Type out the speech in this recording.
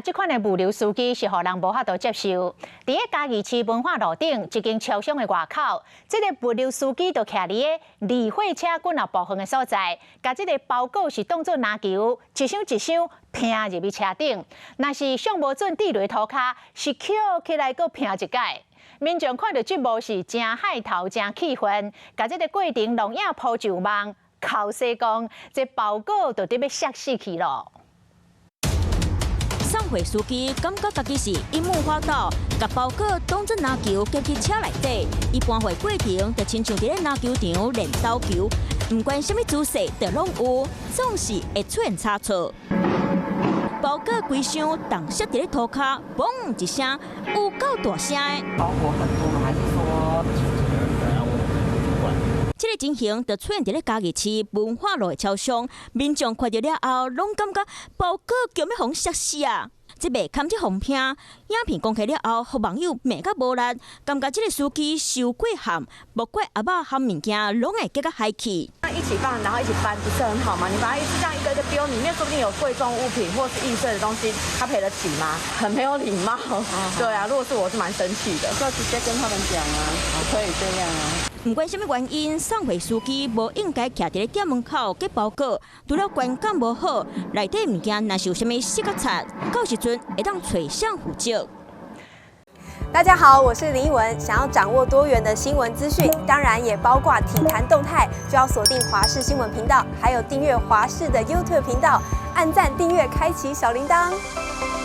這款的物流司機是予人無法度接受。佇咧嘉義市文化路頂一間超商的外口，這个物流司機就徛佇咧離貨車滾後部分的所在，共這个包裹是當做籃球，一箱一箱拚入去車頂。若是相無準跌落塗跤，是抾起來閣拚一擺。民眾看著這幕是誠害頭、誠氣憤，共這个過程錄影鋪上網，口說講這包裹就得欲摔死去囉。送貨司機感覺家己是櫻木花道，共包裹當作籃球夾去車內底。伊搬貨過程就親像佇咧籃球場練投球，毋管啥物姿勢就攏有，總是會出現差錯。包裹規箱重摔佇咧塗跤，嘣一聲，有夠大聲的。包裹很多嗎？還是說？這个情形就出現佇咧嘉義市文化路的超商，民眾看著了後，攏感覺包裹強欲予摔死啊！這袂堪這予騙，影片公開了後，予網友罵甲無力，感覺這个司機傷過譀，莫怪阿肉和物件攏會結甲害去。那一起放，然後一起搬，不是很好嗎？你把它一次這樣一個一個丟，裡面說不定有貴重物品或是易碎的東西，他賠得起嗎？很沒有禮貌。對啊，如果是我是蠻生氣的，就直接跟他們講啊，不可以這樣啊。毋管啥物原因，送貨司機無應該徛佇咧店門口夾包裹，除了觀感無好，內底物件若是有啥物死甲擦，到時陣會當揣誰負責？大家好，我是林奕文。想要掌握多元的新聞資訊，當然也包括體壇動態，就要鎖定華視新聞頻道，還有訂閱華視的 YouTube 頻道，按讚、訂閱、開啟小鈴鐺。